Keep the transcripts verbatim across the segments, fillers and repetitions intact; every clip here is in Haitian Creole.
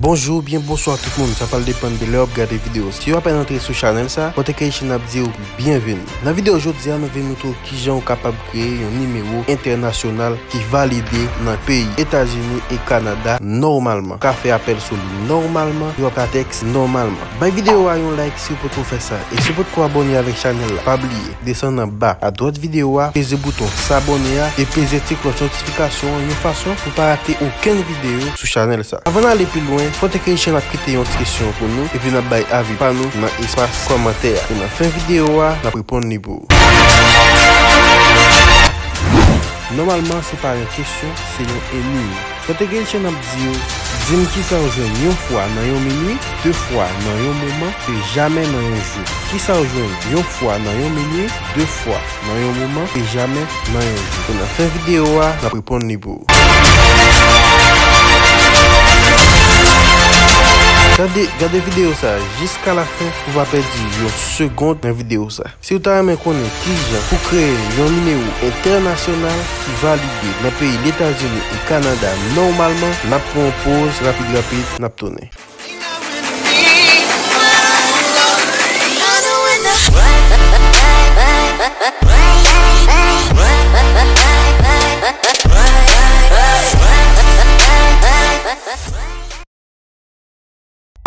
Bonjou oubyen bonswa tout moun, sa pral depann de lè w ap gade videyo. Si w apèn antre sou chanèl sa, Fòtèk Haitian ap di w byenveni. Nan videyo jodi a, nou vin moutre w kijan ou kapab kreye yon nimewo entènasyonal ki valide nan peyi Etazini e Kanada nòmalman. Ou ka fè apèl sou li nòmalman, yo ap ka tèks nòmalman. Bay videyo a yon like si w potko fè sa, e si w potko abòne avèk chanèl la, pa bliye, desann anba, adwat videyo a, peze bouton sabòne a e peze ti klòch notifikasyon an yon fason pou pa rate okenn videyo sou chanèl sa. Avan n ale pi lwen, Fòtèk Haitian ap kite yon ti kesyon pou nou, epi n ap bay avi pa nou nan espas kòmantè a. E nan fen videyo a, n ap reponn li pou ou. Nòmalman, se pa yon kesyon, se yon enigm. Fòtèk Haitian ap di w, di m kisa w jwenn yon fwa nan yon minit, de fwa nan yon moman, e jamè nan yon jou. Kisa w jwenn yon fwa nan yon minit, de fwa nan yon moman, e jamè nan yon jou. E nan fen videyo a, n ap reponn li pou ou. Gade, gade videyo sa a jiska lafen pou w pa pèdi yon segonn nan videyo sa a. Si w ta renmen konnen kijan pou kreye yon nimewo entènasyonal ki valide nan peyi Letazini e Kanada nòmalman, n ap pran yon poz rapid rapid, n ap tounen.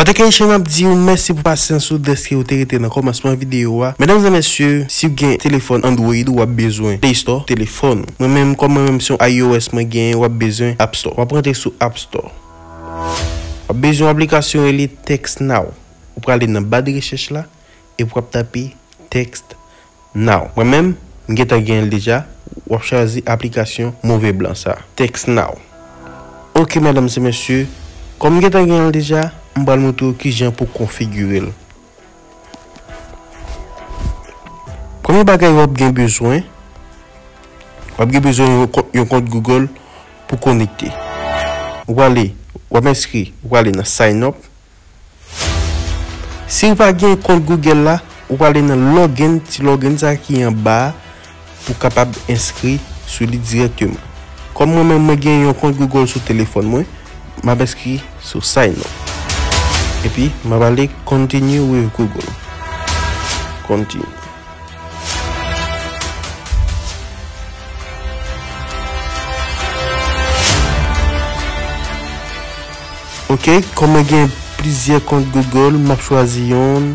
Fòtèk Haitian ap di w mèsi pou pasyans ou dèske ou te rete nan kòmansman videyo a. Medam e mesye, si w gen telefòn Android, w ap bezwen Play Store telefòn ou. Mwen menm, kòm mwen menm se yon iOS mwen genyen, w ap bezwen App Store. W ap rantre sou App Store. W ap bezwen yon aplikasyon rele TextNow. Ou prale nan ba de rechèch la, epi w ap tape TextNow. Mwen menm, m gentan genyen l deja. W ap chwazi aplikasyon move blan sa, TextNow. Ok, medam e mesye, kòm m gentan genyen l deja, m pral moutre w kijan pou konfigire l. Premye bagay w ap gen bezwen, w ap gen bezwen yon kont, yon kont Google pou konekte. Ou prale, w ap enskri, ou prale nan sign up. Si w pa gen kont Google la, ou prale nan login, ti login sa ki anba a, pou w kapab enskri sou li dirèkteman. Kòm mwen menm, mwen gen yon kont Google sou telefòn mwen, m ap enskri sou sign up. Epi, m ap ale continue with Google. Continue. Ok, kòm mwen gen plizyè kont Google, m ap chwazi yonn.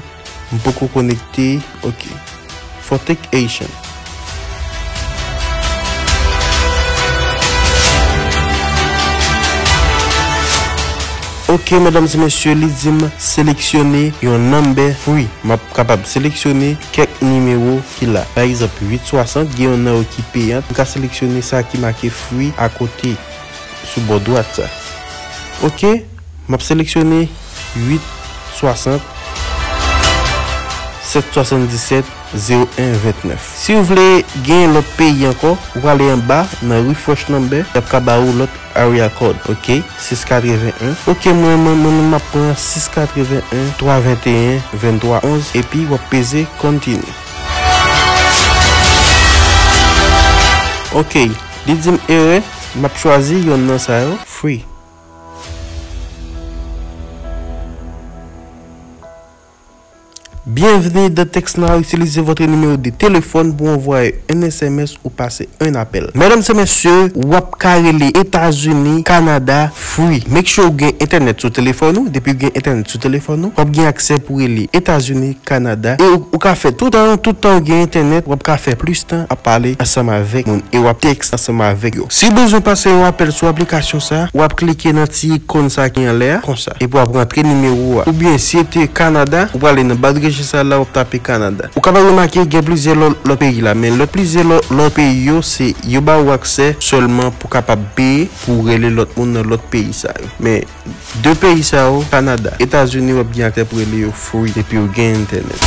M poko konekte. Ok. Fòtèk Haitian. Ok, medam e mesye, li di m seleksyone yon number free. M ap kapab seleksyone kèk nimewo ki la. Pa egzanp, uit swasant, gen yon nan yo ki peyant. M ka seleksyone sa ki make free akote sou bò dwat sa. Ok, m ap seleksyone uit swasant, sèt swasanndisèt, zewo en vennèf. Si w vle gen lòt peyi ankò, ou prale anba nan refresh number, y ap ka ba ou lòt area code. Ok, sis katreven en. Ok, mwen, mwen, mwen, mwen, m ap pran sis katreven en, twa venteyen, venntwa onz, epi w ap peze continue. Ok, li di m erè, m ap chwazi yonn nan sa yo, free. Bienvenue dans TextNow. Utilisez votre numéro de téléphone pour envoyer un S M S ou passer un appel. Medam e mesye, w ap ka rele Etazini, Kanada, free. Make sure w gen entènèt sou telefòn ou. Depi w gen entènèt sou telefòn ou, w ap gen aksè pou rele Etazini, Kanada. E ou, ou ka fè tout tan, tout tan w gen entènèt, w ap ka fè plis tan ap pale ansanm avèk moun. E w ap tèks ansanm avèk yo. Si w bezwen pase yon apèl sou aplikasyon sa, w ap klike nan ti ikòn sa ki anlè a, konsa. Epi w ap rantre nimewo a. Oubyen, si w te Kanada, ou prale nan ba de rechèch sa la, w ap tape Kanada. Ou kapab remake gen plizyè lòt, lòt peyi la, men lòt plizyè lòt, lòt peyi yo, se yo ba ou aksè sèlman pou kapab peye pou w rele lòt moun nan lòt peyi sa yo. Men de peyi sa yo, Kanada, Etazini, w ap gen aksè pou rele yo free depi w gen entènèt.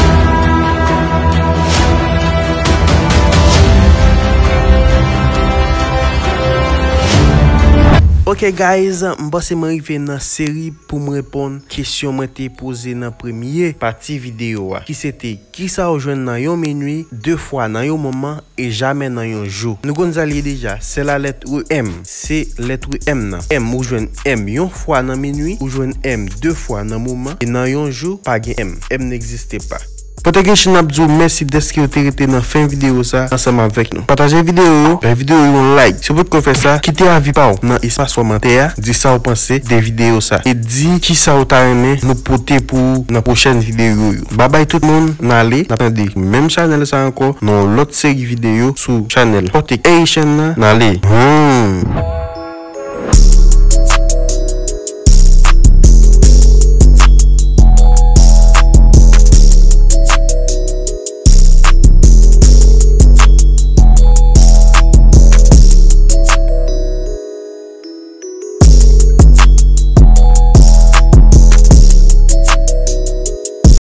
Ok guys, m panse mwen rive nan seri pou m reponn kesyon mwen te poze nan premye pati videyo a, ki se te kisa ou jwenn nan yon minui de fwa nan yon moman e jamè nan yon jou. Nou konn sa l ye deja, se la lèt M. Se lèt M nan. M, ou jwenn M yon fwa nan minui, ou jwenn M de fwa nan moman, e nan yon jou, pa gen M. M n'existe pas. Pote gen chin ap di w mèsi dèske w te rete nan fen videyo sa ansanm avèk nou. Pataje videyo yo, bay videyo yo yon like. Si w potko fè sa, kite avi pa w nan espas kòmantè a, di sa w panse de videyo sa. E di kisa w ta renmen nou pote pou w nan pwochèn videyo yo. Babay tout moun, n ale, n ap tande menm chanèl sa ankò, nan yon lòt seri videyo sou chanèl Potek Haitian nan, n ale. Hmm.